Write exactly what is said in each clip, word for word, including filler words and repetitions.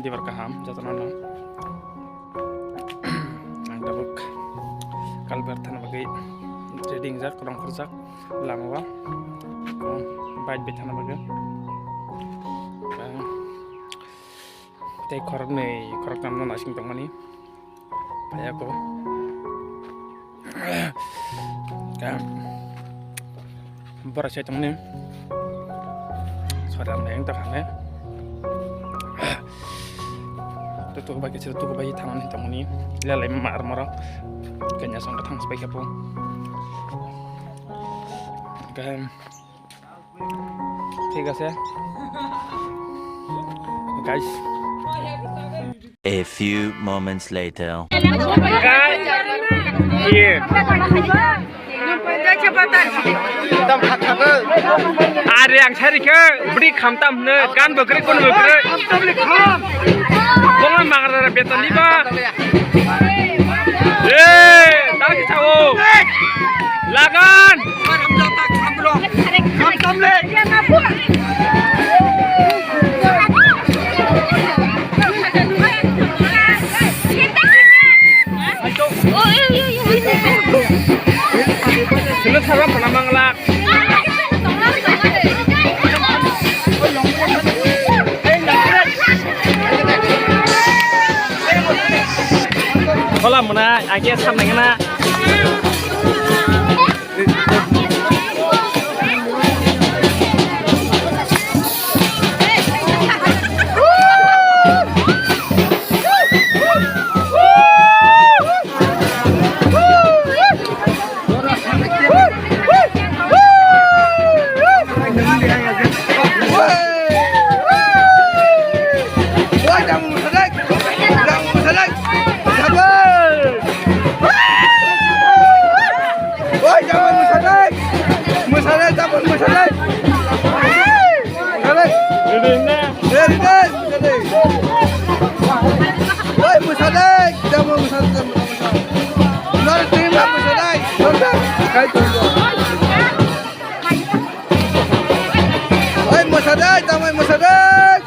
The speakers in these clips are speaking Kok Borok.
Dibar kaham, jotono no. Ang tabuk Kalbar thana bagwi ready wngjak, rong khorjak, lama o, um, bike bai thana bagwi. Ang tei khoroknwi, khoroknam no naising tongmani. Phai ako. Ka. Bora sai tongni. Sora meng to kame. To to bai kecil to bai thanan tongni. Lalai ma mar moro. Kanya song ka thang spai kapo. Ka. ঠিক আছে। Guys. A few moments later. Guys, here. Are ang sari ke bri khamtam ne gan bakri kun bakri. Kong mangar beton ni ba. Eh, tak sao. Lagan. Sila sarwa pala manglak. Hola muna, agi asam nengana. Oi, tabuk mwsanai! Mwsanai, tabuk mwsanai! Mwsanai! Ready na? Ready na, mwsanai! Oi, mwsanai! Tabuk mwsanai, tabuk mwsanai! Nor team na mwsanai! Nor team! Kai tu. Oi, mwsanai, tamai mwsanai.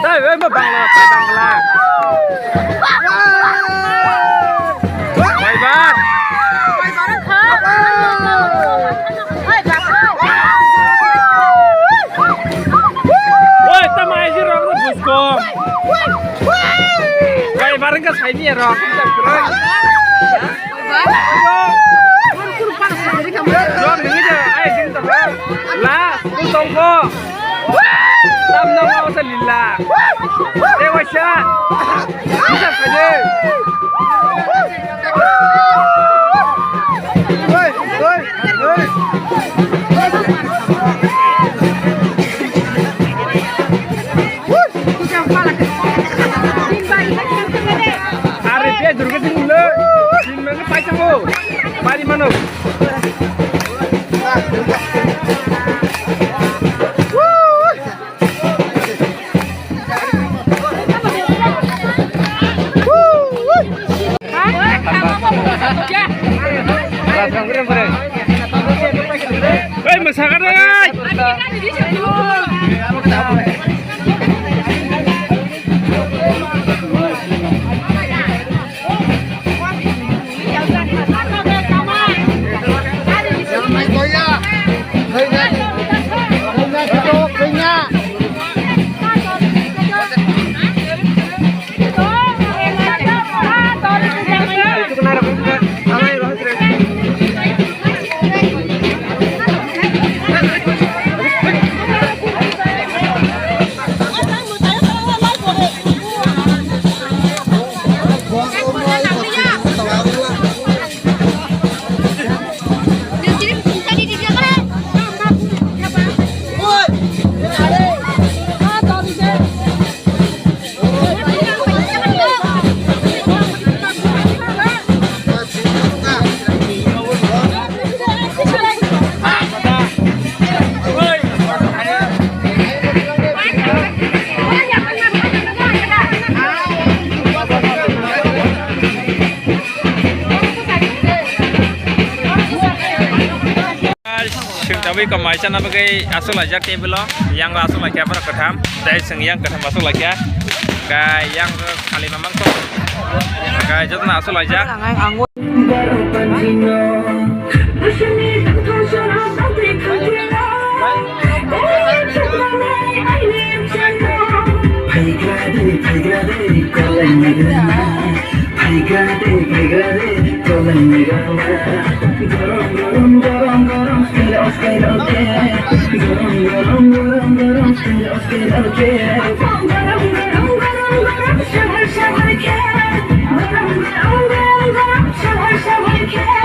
Dai, oi, ma bangla, pai bangla. Pai bar. Oi, tama aisi rok no busko. Pai bar ka sai ni rok. Jon ni ja, ai din to. La, ku tongko. Tam na wa sa lila. Te wa sha. Sa sa de. Oi, oi, oi. Are pe durga din le. Din mane paisa mo. Pari mano. Hei, mwsakha de, hei! Twi kom mai chana bagwi aswk laijak table o, yang aswk laikha borok kwtham, tei chwng yang kwtham aswk laikha, kai yang khali mamang kok, kai jotono aswk laijak. Phaikra de, phaikra de, kolai nagrana. Phaikra de, phaikra de, kolai nagrana. Gorom, gorom, gorom, gorom, style of style of care. Gorom, gorom, gorom, gorom, style of style of care. Gorom, gorom, gorom, gorom, shahar, shahar care. Gorom, gorom, gorom, gorom, shahar, shahar care.